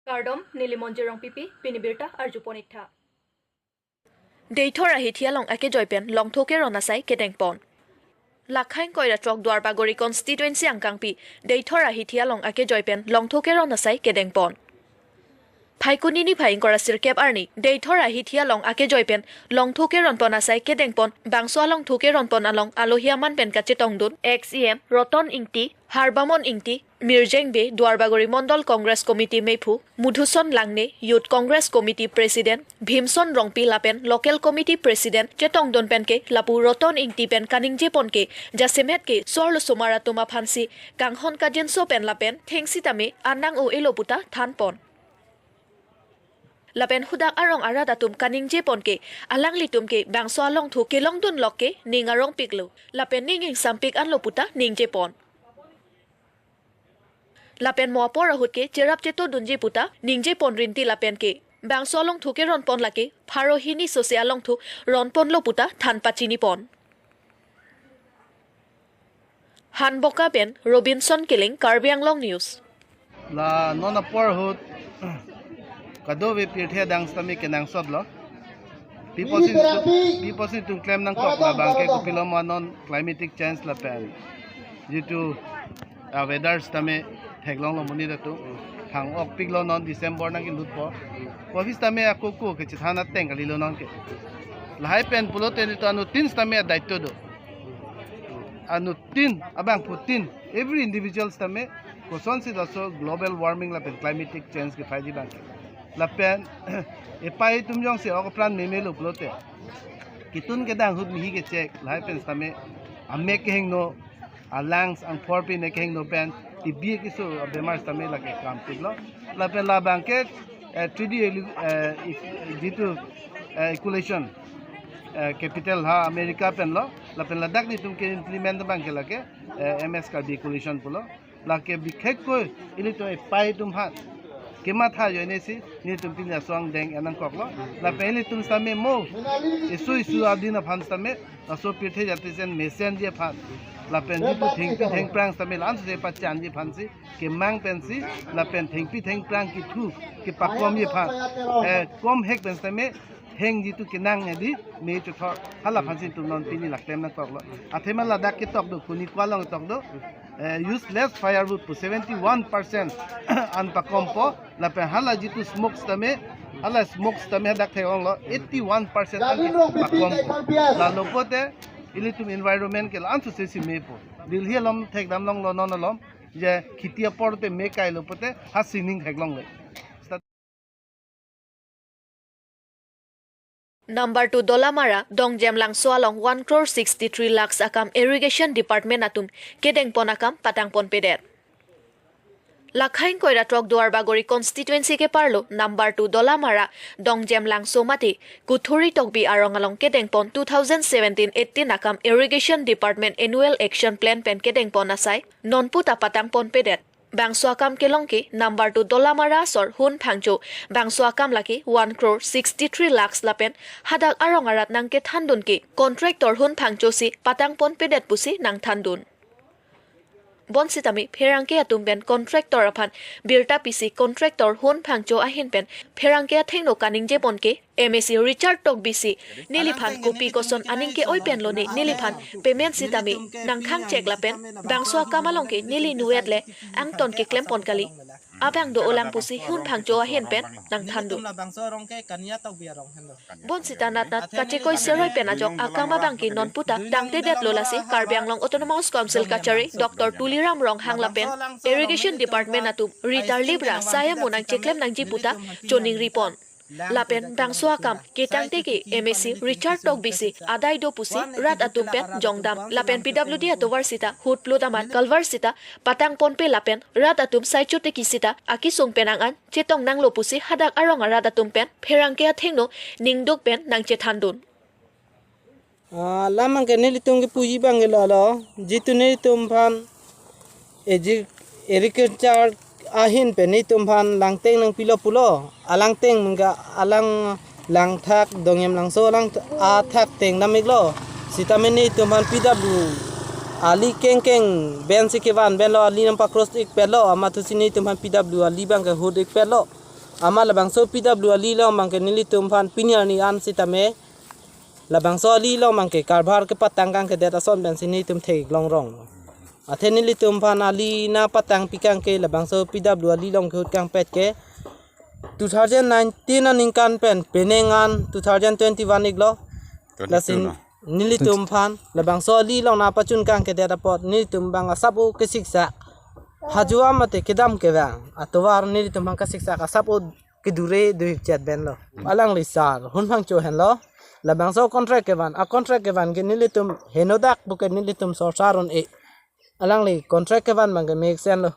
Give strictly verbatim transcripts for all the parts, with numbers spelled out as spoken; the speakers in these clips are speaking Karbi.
Kardom, neli Monjir Rongpipi, pini birta arjupon iktha. Deithor ahithi along akejoi pen longthu keron asai kedengpon. Lakhaing koira throk Duarbagori constituency angkangpi, Deithor ahithi along akejoi pen longthu keron asai kedengpon. Phaikuni niphai ingkoi ra sirkep arni, Deithor ahithi along akejoi pen longthu keronpon asai kedengpon, bangso alongthu keronpon along alohi aman pen kachetongdun, ex E M Roton Ingti, Harbamon Ingti, Mirjeng Bey, Duarbagori Mondol Congress Committee mephu, Mudhuson Langne, Youth Congress Committee President, Bhimson Rongpi lapen Local Committee President chetongdun pen ke lapu Roton Ingti pen kaningjepon ke, jasemet ke so-arlo somar atum aphansi kanghon kajinso pen lapen theng sitame an nang-o-elo puta thanpon. Lapen hadak arong arat atum kaningjepon ke, alanglitum ke bangso alongthu kelongdun lok ke ning arongpiklo, lapen ning ingsampik anlo puta ningjepon. Lapen mo apor ahut ke cherap chetodunji puta ningjepon rinti lapen ke, bangso alongthu keronpon lake pharo hini sose alongthu ronponlo puta than pachinipon. Hanboka pen Robinson Killing, Karbi Anglong News. La non apor ahut kadokave pirthe adang sitame kenangsotlo. People si, people si tum klem nangkok labang ke kopilo ma non climatic change lapen jitu, ah, weather sitame theklonglo monit atum. Thang-okpiklo non December nangkelutpo. Office tame akoko kechethan ateng kalilo non ke. Lahai pen pulote nelitum anuttin sitame adaito do. Anuttin abangphutin, every individual sitame kosonsi laso global warming lapen climatic change kephaiji abang ke. Lapen epei atum jongsi ok apran memelo pulote, ketun kedang ahut mihi kechek, lahai pen sitame amek kehingno, a-lungs angphor pen kehingno pen T B keso abemar sitame lake kramtiklo. Lapen labang ke, eh, three D elu-, eh, ik-, jitu, eh, equation, eh, capital ha America penlo. Lapen ladak nelitum ke-implement abang ke lake, eh, M S Karbi equation pulo. Lake bikhekkoi ilitum epei atum aphan kematha ajoinesi nelitum pini laso angdeng en nangkoklo. Lapen ilitum sitame mo isu isu adin aphan sitame, laso pirthe jatisen mesenji aphan, lapen jitu thengpi thengphrang sitame la-an sose pachanji aphansi kemang pensi, lapen thengpi thengphrang kethu kepakomji aphan, eh, komhek pen sitame heng jitu kenang edi me chuthor, hala aphansi nelitum non pini la klem nangkoklo. Athema ladak ketok do, kuni ko along ketok do, eh, useless firewood pu seventy one percent an pakompo, lapen hala jitu smoke sitame, hala smoke sitame hadak theklonglo, eighty one percent an pakompo. Lalo pote ilitum environment ke la-an sose si mepo. Delhi along thekdam longlo non along, je kheti apor te me kailo pote ha sining theklongle. Number two Dolamara, Dongjem Langso along one crore sixty three lakhs akam Irrigation Department atum kedengpon akam patangponpedet. Lakhaing koira throk Duarbagori constituency keparlo number two Dolamara, Dongjem Langso mate Kuthuri Tokbi arong along kedengpon two thousand seventeen eighteen akam Irrigation Department Annual Action Plan pen kedengpon asai nonputa patangponpedet. Bangso akam kelong ke number two Dolamara asor Hun Phangcho, bangso akam lake one crore sixty three lakhs lapen hadak arong arat nangkethandun ke contractor Hun Phangcho si patangponpedet pusi nangthandun. Bonsitame pherangke atum pen contractor aphan birta pisi contractor Hun Phangcho ahin pen pherangke athengno kaningjepon ke M A C Richard Tokbi si neliphan kopi koson aning ke-oi penlo ne, neliphan payment sitame nangkhangchek lapen bangso akam along ke neli nuet le angton keklempon kali, abang do-olang pusi Hun Phangcho ahin pen nangthandun. Bonsita natnat kachekoi seroi pen ajok akam abang ke nonputa tangtedetlo, lasi Karbi Anglong Autonomous Council kachari Doctor Tuliram Ronghang lapen Irrigation Department atum ritar libra saya monang cheklem nangji puta choningripon. Lapen bangso akam ketangte ke M A C Richard Tokbi si adai do pusi rat atum pen jongdam lapen P W D atovar sita hutplo daman kalvar sita patangponpe lapen rat atum saicho teki sita akesung penang an chetong nanglo pusi hadak arong arat atum pen pherangke athengno ningduk pen nangchethandun. Ah, lam abang ke nelitum kepuji abang ke lalo, jitu nelitum aphan eji agriculture ahin pen nelitum aphan langteng nangpilo pulo, alangteng mengga alang langthak Dongjem Langso alang athak teng dam-iklo. Sitame nelitum aphan P W ali kengkeng pen si kevan penlo, ali nangpa-cross-ikpetlo, amathusi nelitum aphan P W ali abang ke hut-ikpetlo. Amat labangso P W ali along abangke nelitum aphan pini arni an sitame labangso ali along abangke karbar kepatang kangkedet ason pensi nelitum theklong rong. Athe nelitum aphan ali nangpatangpi kangke labangso P W ali along kehut kangpet ke two thousand nineteen aningkan pen penang an two thousand twenty-one iklo. Lasi nelitum aphan labangso ali along nangpachun kangkedet apot nelitum abang asap-o kesiksak. Hajua mate kedam kevang atovar nelitum aphan kesiksak asap-o kedure duhip chet benlo. Alangli sar hun phangcho henlo. Labangso contract kevan, a contract kevan ke nelitum henodak buke nelitum sorsar un-e. Alangli contract kevan abangke mesen lo.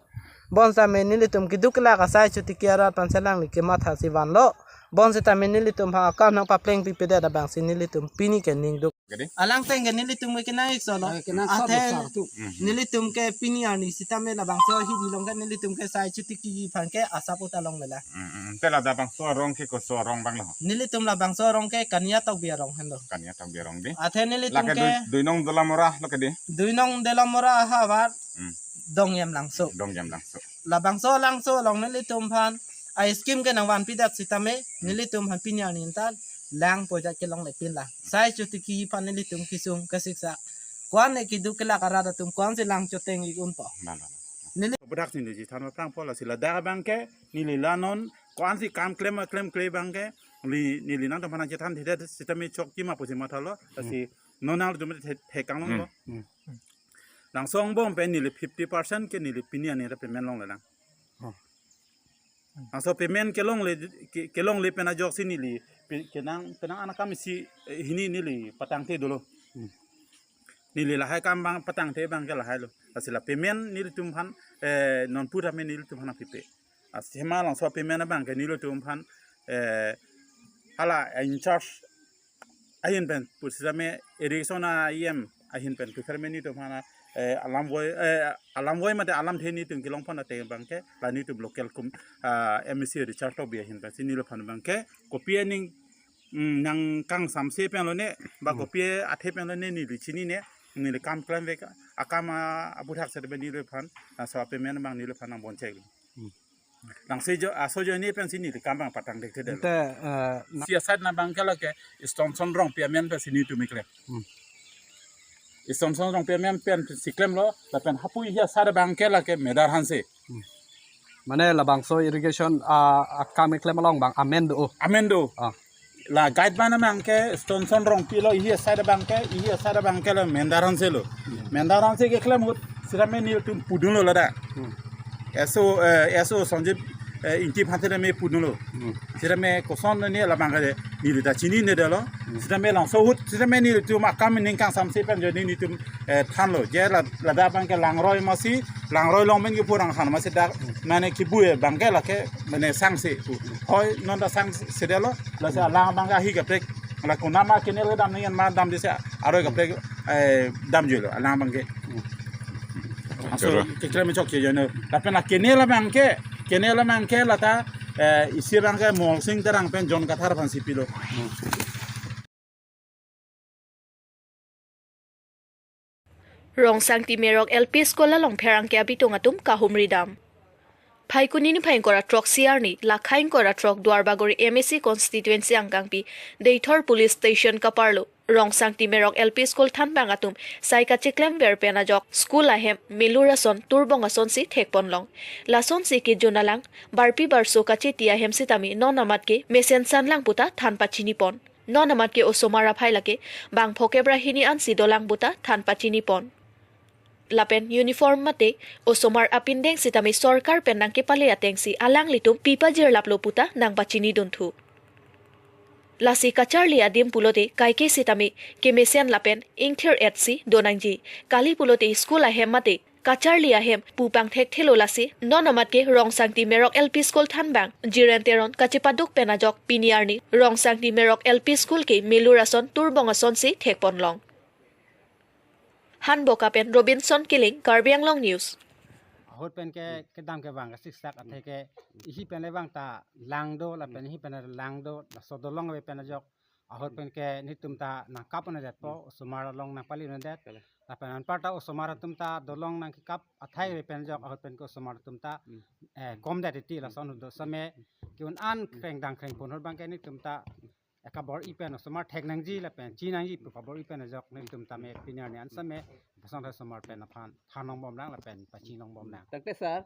Bonsitame nelitum keduk kelak asai chotiki arat aphansi alangli kemathasi vanlo. Bonsitame nelitum aphan akam nangpaplengpipedet abangsi nelitum pini ke ningduk. Alangteng ke nelitum ke kenang-ikso lo. Eh, kenangsot lo, athe sar tu. Nelitum ke pini arni sitame labangso hidi along ke nelitum ke sai chotiki aphan ke asap-o ta longlelang. Hmm, hmm. Te labangso arong ke koso arong abang lo? Nelitum labangso arong ke Kania Tokbi arong henlo. Kania Tokbi arong dei. Athe nelitum lake ke dui, dui nong Dolamara lo ke dei. Dui nong Dolamara ahavar. Hmm. Dongyam Langso. Dongyam Langso. Labangso Langso along nelitum aphan a scheme ke nangvanpidet sitame nelitum aphan pini arni ta lang poja kelonglepinlang. Sai chotiki aphan nelitum kesung kesiksak. Ko-an ne keduk kelak arat atum ko-ansi lang choteng-ik unpo. Ba, ba, ba. Neli- Budak sini ji than prang pola sila da abangke neli la non ko-ansi kam klem klemkle abangke neli, neli nangtum aphan chethan thekthe sitame chokji ma pusi mathalo. Lasi non nangtum the, thekang longlo. Hmm. Langso angbong pen neli fifty percent ke neli pini arni ta payment longlelang. Oh. Langso payment kelongle, ke, kelongle pen ajoksi neli pe-, kenang, penang an akam isi, eh, hini neli patangte dolo. Hmm. Neli lahai kam abang patangte abangke lahai lo. Lasi la payment nelitum aphan, eh, non pura me nelitum aphan pipe. Lasi ma langso payment abangke nelitum aphan, eh, hala in charge ahin pen pusitame irrigation a-E M ahin pen pusitame nelitum aphan, eh, alam voi, eh, alam voi mate alamthe nelitum kelongpon ateng abangke la nelitum local kum, ah, M A C Richard Tokbi ahin pensi neli aphan abangke kopi aning, mm, nangkangsamse pen lone ba kopi athe pen lone neli chinine, neli kam klemvek akam, ah, aputhak seta neli aphan, ah, so payment abang neli aphan nangbonchek. Hmm. Langso jo, aso joine pensi neli kam abang patang thekthedetlo. Te, eh, na- Hiya side na abangke lake Stonson Rongpi amen pensi nelitum keklem. Hmm. Stonson Rongpi amen pensi klemlo, lapen hapu hiya side abangke lake Medar Hanse. Hmm. Mane labangso irrigation, ah, akam keklem along abang amen do. Amen do. Ah. La guide abang abangke Stonson Rongpi lo, hiya side abangke, hiya side abangke lo Medar Hanse lo. Medar Hanse keklem ahut sitame nelitum pudunlo ladak. Hmm. S O, eh, S O Sanjib, eh, Ingti aphan sitame pudunlo. Hmm. Sitame koson ne labangke neli ta chininedetlo. Hmm. Sitame langso ahut sitame nelitum akam nangkangsamse pen joine nelitum, eh, thanlo. Je la, ladak abangke langroi masi, langroi along pen kepurang han masi dak, mane kebu abangke lake, mane sangse. Hoi non ta sangsedetlo, lasi alang abangke ahi kaprek, la konat ma kenel kedam nangji ma damdesi aroi kaprek, eh, damjilo, alang abangke. Aso keklem chokche joine. Lapen la kenel abangke, kenel abangke lata, eh, isi abangke Molsing Terang pen John Kathar aphansi pilo. Rongsangti Merok L P School along pherangke abitung atum kahumri dam. Phaikuni niphai ingkoi ra throk-si arni, lakha ingkoi ra throk Duarbagori M A C constituency angkangpi, Deithor Police Station kaparlo Rongsangti Merok L P School thanbang atum sai kacheklemver pen ajok school ahem melur ason turbong asonsi thekponlong. Lasonsi kejun alang barpi barso kacheti ahem sitame non amat ke mesen sanlang puta than pachinipon. Non amat ke osomar aphai lake bang phokep ra hini ansi dolang puta than pachinipon. Lapen uniform mate osomar apindeng sitame sorkar pen nangkepale atengsi alanglitum pi pajirlaplo puta nangpachinidunthu. Lasi kacharli adim pulote kaike sitame kemesen lapen ingthir-etsi donangji. Kali pulote school ahem mate kacharli ahem pu pangthekthelo lasi non amat ke Rongsangti Merok L P School thanbang Jiren Teron kachepaduk pen ajok pini arni Rongsangti Merok L P School ke melur ason turbong asonsi thekponlong. Hanboka pen Robinson Killing, Karbi Anglong News. Ahut pen ke kedam kevang kasiksak athe ke ihi pen le vang ta lang do lapen ihi pen lang do, laso dolong ave pen ajok. Ahut pen ke nelitum ta nangkap un'edetpo, osomar along nangpali un'edet. Lapen anparta osomar atum ta dolong nangkekap athai pen ajok ahut pen ke osomar atum ta, eh, komdet titi, lason ahut do same ke-un an krengdang krengpon ahut abang ke nelitum ta, eh, kabor-i pen osomar thek nangji lapen chin nangji pu kabor-i pen ajok nelitum tame pini arni an same lapuson osomar pen aphan than longbom lang lapen pachini longbom lang. Tangte sir,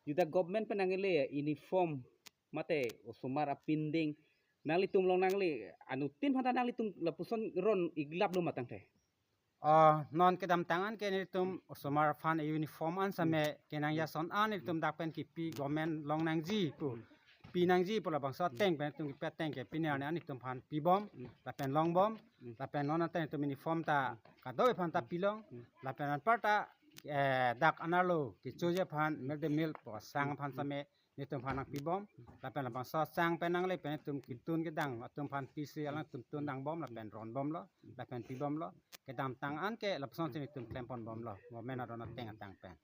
juda government pen nangle uniform mate osomar apinding nanglitum along nangle anuttin aphanta nanglitum lapuson ron iglap lo ma tangte? Ah, non kedamtang an ke nelitum osomar aphan uniform an same kenangji ason an nelitum dak pen kipi government long nangji pu, pi nangji pu labangso ateng pen nelitum kipi ateng ke pini arni an nelitum aphan pibom, lapen longbom, lapen non ateng nelitum uniform ta kadokave aphanta pilong, lapen anparta, eh, dak anerlo kechoji aphan mid day meal pu asang aphan same nelitum aphan nangpibom, lapen labangso asang pen nangle pen nelitum ketun kedang atum aphan pisi alangtum tun dangbom lapen ronbomlo, lapen pibomlo. Kedamtang an ke lapuson si nelitum klemponbomlo, government aron ateng atang pen.